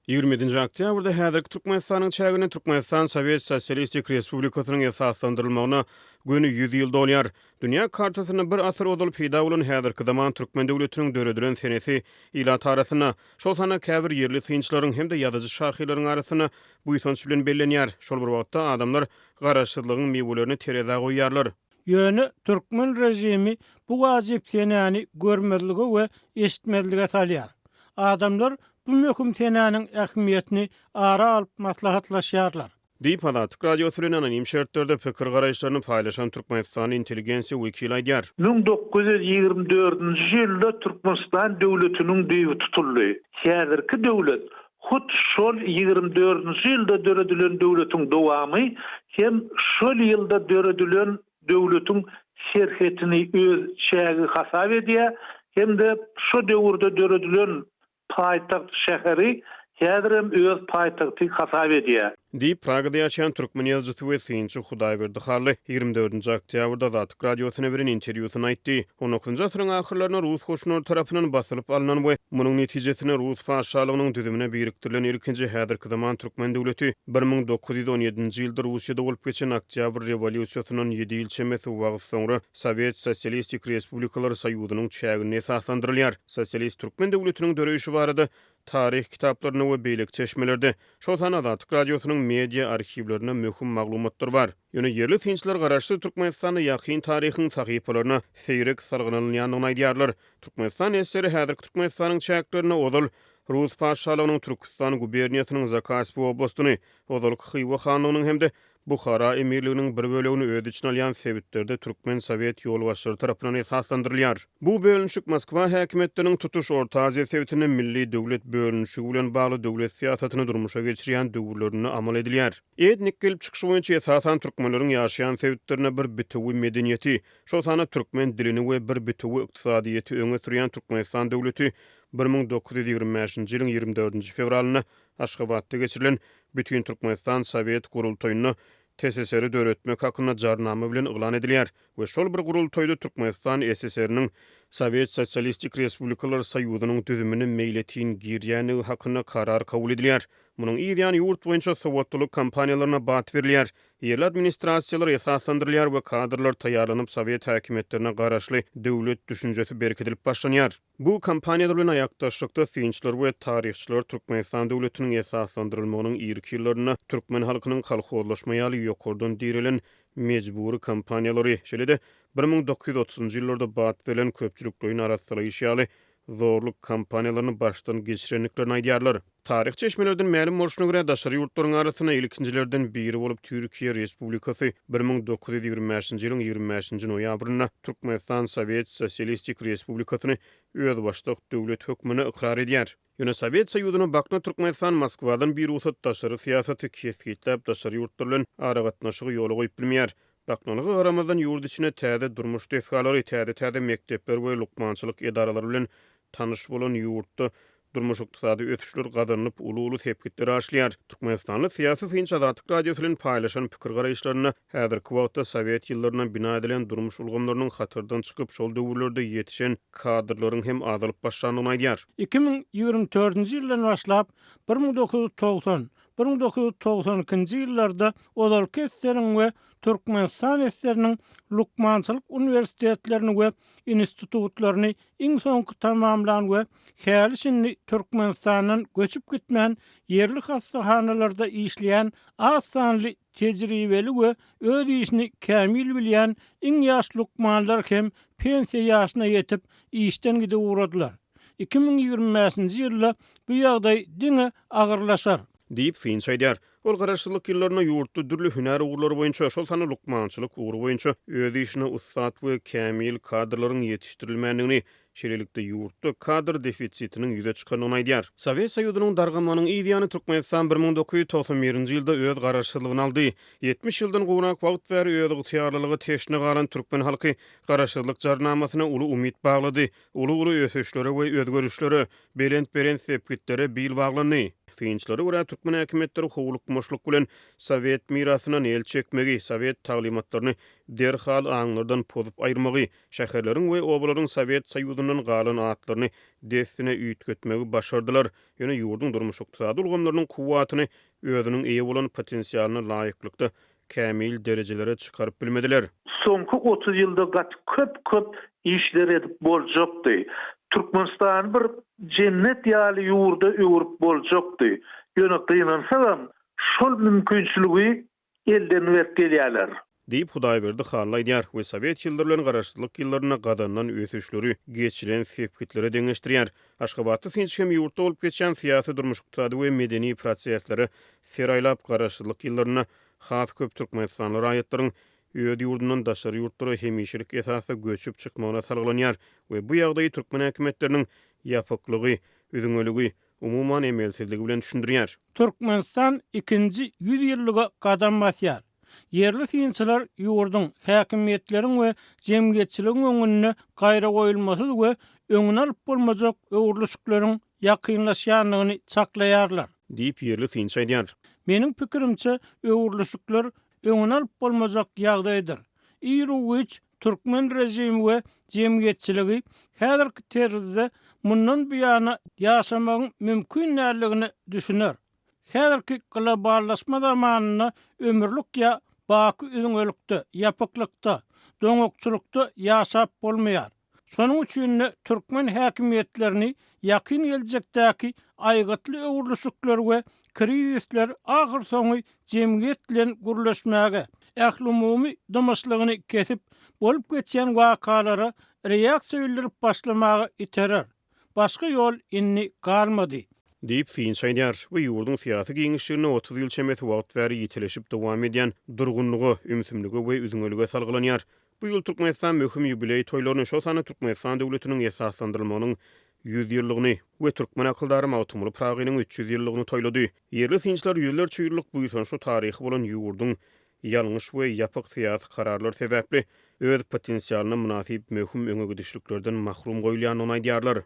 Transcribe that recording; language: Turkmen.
27-nji oktýabrda häzirki Türkmenistanyň çäginde Türkmenistan Sowet Sosialistik Respublikasynyň esaslandyrylmagyna göni 100 ýyl dolýar. Dünýä kartasynda bir asyr ozal peýda bolan häzirki zaman türkmen döwletiniň döredilen senesi ilat arasynda, şol sanda käbir ýerli synçylaryň hem-de ýazyjy-şahyrlaryň arasynda buýsanç bilen bellenýär. Şol bir wagtda adamlar garaşsyzlygyň miwelerini terezä goýýarlar. Ýöne türkmen režimi bu wajyp senäni görmezlige we eşitmezlige salýar. Adamlar bu möhüm senäniň ähmiýetini ara alyp maslahatlaşýarlar. Diýip, Azatlyk Radiosy bilen anonim şertlerde pikir-garaýyşlaryny paýlaşan türkmenistanly intelligensiýa wekili aýdýar. 1924-nji ýylda Türkmenistan döwletiniň düýbi tutuldy. Häzirki döwlet hut şol 24-nji ýylda döredilen döwletiň dowamy hem şol ýylda döredilen döwletiň serhetini öz çägi hasap edýär hem-de şo döwürde döredilen paýtagt şäheri häzirem öz paýtagty hasap edýär. Diýip, Pragada ýaşaýan türkmen ýazyjysy we synçy Hudaýberdi Hally 24-nji oktýabrda Azatlyk Radiosyna beren interwýusynda aýtdy. On dokuzynjy asyryň ahyrlarynda rus goşunlary tarapyndan basylyp alnan we munuň netijesinde rus patyşalygynyň düzümine birikdirilen ilkinji häzirki zaman türkmen döwleti 1917-nji ýylda Russiýada bolup geçen Oktýabr rewolýusiýasyndan ýedi ýyl çemesi wagt soňra Sowet Sosialistik Respublikalar Soýuzynyň çäginde esaslandyrylýar. Sosialist türkmen döwletiniň döreýşi barada taryh kitaplarynda we beýleki çeşmelerde, şol sanda Azatlyk Radiosynyň media arhiwlerinde möhüm maglumatlar bar. Ýöne ýerli synçylar garaşsyz Türkmenistanda ýakyn taryhyň sahypalaryna seýrek salgylanylýandygyny aýdýarlar. Türkmenistan SSR häzirki Türkmenistanyň çäklerinde ozal Rus patyşalygynyň Türküstan guberniýasynyň Zakaspi oblastyny, ozalky Hywa hanlygynyň hem-de Buhara emirliginiň bir bölegini öz içine alýan sebitlerde türkmen sowet ýolbaşçylary tarapyndan esaslandyrylýar. Bu bölünişik Moskwa häkimiýetleriniň tutuş Orta Aziýa sebitinde milli döwlet bölünişigi bilen bagly döwlet syýasatyny durmuşa geçirýän döwürlerinde amal edilýär. Etnik gelip çykyşy boýunça esasan türkmenleriň ýaşaýan sebitlerinde bir bitewi medeniýeti, şol sanda türkmen dilini we bir bitewi ykdysadyýeti öňe sürýän Türkmenistan döwleti 1925-nji ýylyň 24-nji fewralynda Aşgabatda geçirilen Bütintürkmenistan Sowet gurultaýynda TSSR-i döretmek hakynda Jarnama bilen yglan edilýär we şol bir gurultaýda Türkmenistan SSR-niň Sowet Sosialistik Respublikalar Soýuzynyň düzümine meýletin girýändigi hakynda karar kabul edilýär. Munuň yz ýany ýurt boýunça sowatlylyk kampaniýalaryna bat berilýär, ýerli administrasiýalar esaslandyrylýar we kadrlar taýýarlanyp sowet häkimiýetlerine garaşly döwlet düşünjesi berkidilip başlanýar. Bu kampaniýalar bilen aýakdaşlykda synçylar we taryhçylar Türkmenistan döwletiniň esaslandyrylmagynyň irki ýyllarynda türkmen halkynyň kolhozlaşma ýaly ýokardan direlen mejbury kampaniýalary, şeýle-de 1930-njy ýyllarda bat berlen köpçülikleýin arassalaýyş ýaly zorluk kampaniýalaryny başdan geçirendiklerini aýdýarlar. Taryhy çeşmelerden mälim bolşuna görä, daşary ýurtlaryň arasynda ilkinjilerden biri bolup Türkiýe Respublikasy 1925-nji ýylyň 25-nji noýabrynda Türkmenistan Sowet Sosialistik Respublikasyny özbaşdak döwlet hökmünde ykrar edýär. Ýöne Sowet Soýuzyna bakna Türkmenistan Moskwadan birugsat daşary syýasaty kesgitläp daşary ýurtlar bilen aragatnaşygy ýola goýup bilmeýär. Baknalyga garamazdan ýurt içinde täze durmuş desgalary, täze-täze mekdepler we lukmançylyk edaralary bilen tanyş bolan ýurtda Durmuş-ykdysady ösüşler gazanylyp, uly-uly sepgitler aşylýar. Türkmenistanly syýasy synçy Azatlyk Radiosy bilen paýlaşan pikir-garaýyşlarynda häzirki wagtda sowet ýyllarynda bina edilen durmuş ulgamlarynyň hatardan çykyp, şol döwürlerde ýetişen kadrlaryň hem azalyp başlandygyny aýdýar. 2024-nji ýyldan başlap, 1990, 1992-nji ýyllarda ozalky SSR-iň we Türkmenistan SSR-niň lukmançylyk uniwersitetlerini we institutlaryny iň soňky tamamlan we häli-şindi Türkmenistandan göçüp gitmän ýerli hassahanalarda işleýän az sanly tejribeli we öz işini kämil bilýän iň ýaş lukmanlar hem pensiýa ýaşyna ýetip, işden gidip ugradylar. 2025-nji ýylda bu ýagdaý diňe agyrlaşar. Diýip, synçy aýdýar. Ol garaşsyzlyk ýyllarynda ýurtda dürli hünär ugurlary boýunça, şol sanda lukmançylyk ugry boýunça öz işine ussat we kämil kadrlaryň ýetişdirilmändigini, şeýlelikde, ýurtda kadr defisitiniň ýüze çykandygyny aýdýar. Sowet Soýuzynyň dargamagynyň yz ýany Türkmenistan 1991-nji ýylda öz garaşsyzlygyny aldy. 70 ýyldan gowrak wagt bäri özygtyýarlylyga teşne galan türkmen halky Garaşsyzlyk Jarnamasyna uly umyt baglady, uly-uly ösüşlere we özgerişlere, belent-belent sepgitlere bil baglandy. Synçylara görä, türkmen häkimiýetleri howlukmaçlyk bilen sowet mirasyndan el çekmegi, sowet taglymatlaryny derhal aňlardan pozup aýyrmagy, şäherleriň we obalaryň Sowet Soýuzyndan galan atlaryny dessine üýtgetmegi başardylar, ýöne ýurduň durmuş-ykdysady ulgamlarynyň kuwwatyny özüniň eýe bolan potensialyna laýyklykda kämil derejelere çykaryp bilmediler. Soňky 30 ýylda gaty köp-köp işler edip boljakdy. Türkmenistany bir jennet ýaly ýurda öwürip boljakdy. Ýöne gynansagam, şol mümkinçiligi elden berip gelýärler. Diýip, Hudaýberdi Hally aýdýar we sowet ýyllary bilen garaşsyzlyk ýyllarynda gazanylan ösüşleri geçilen sepgitlere deňeşdirýär. Aşgabatly synçy hem ýurtda bolup geçýän syýasy, durmuş-ykdysady we medeni proseslere ser aýlap, garaşsyzlyk ýyllarynda has köp türkmenistanly raýatlaryň öz ýurdundan daşary ýurtlara hemişelik esasda göçüp çykmagyna salgylanýar we bu ýagdaýy türkmen häkimiýetleriniň ýapyklygy, üzňeligi, umuman emelsizligi bilen düşündirýär. Türkmenistan ikinji ýüzýyllyga gadam basýar. Ýerli synçylar ýurduň, häkimiýetleriň we jemgyýetçiligiň öňünde gaýragoýulmasyz we öňüni alyp bolmajak öwrülişikleriň ýakynlaşýandygyny çaklaýarlar. Diýip, ýerli synçy aýdýar. Meniň pikirimçe, öwrülişikler öňüni alyp bolmajak ýagdaýdyr. Iru-giç türkmen režimi we jemgyýetçiligi häzirki terzde mundan buýana ýaşamagyň mümkin däldigine düşüner. Häzirki globallaşma zamanynda ömürlik ýa baky üzňelikde, ýapyklykda, doňakçylykda ýaşap bolmaýar. Şonuň üçin-de türkmen häkimiýetlerini ýakyn geljekdäki aýgytly öwrülişikler we krizisler ahyrsoňy jemgyýet bilen gürleşmäge, ählumumy dymyşlygyny kesip, bolup geçýän wakalara reaksiýa bildirip başlamaga iterer. Başga ýol indi galmady. Diýip, synçy aýdýar we ýurduň syýasy giňişliginde 30 ýyl çemesi wagt bäri ýitileşip dowam edýän durgunlyga, ümsümlige we üzňelige salgylanýar. Bu ýyl Türkmenistan möhüm ýubileý toýlaryny, şol sanda Türkmenistan döwletiniň esaslandyrylmagynyň 100 ýyllygyny we türkmen akyldary Magtymguly Pyragynyň 300 ýyllygyny toýlady. Ýerli synçylar ýüzlerçe ýyllyk buýsançly taryhy bolan ýurduň ýalňyş we ýapyk syýasy kararlar sebäpli öz potensialyna mynasyp möhüm öňe gidişliklerden mahrum goýulýandygyny aýdýarlar.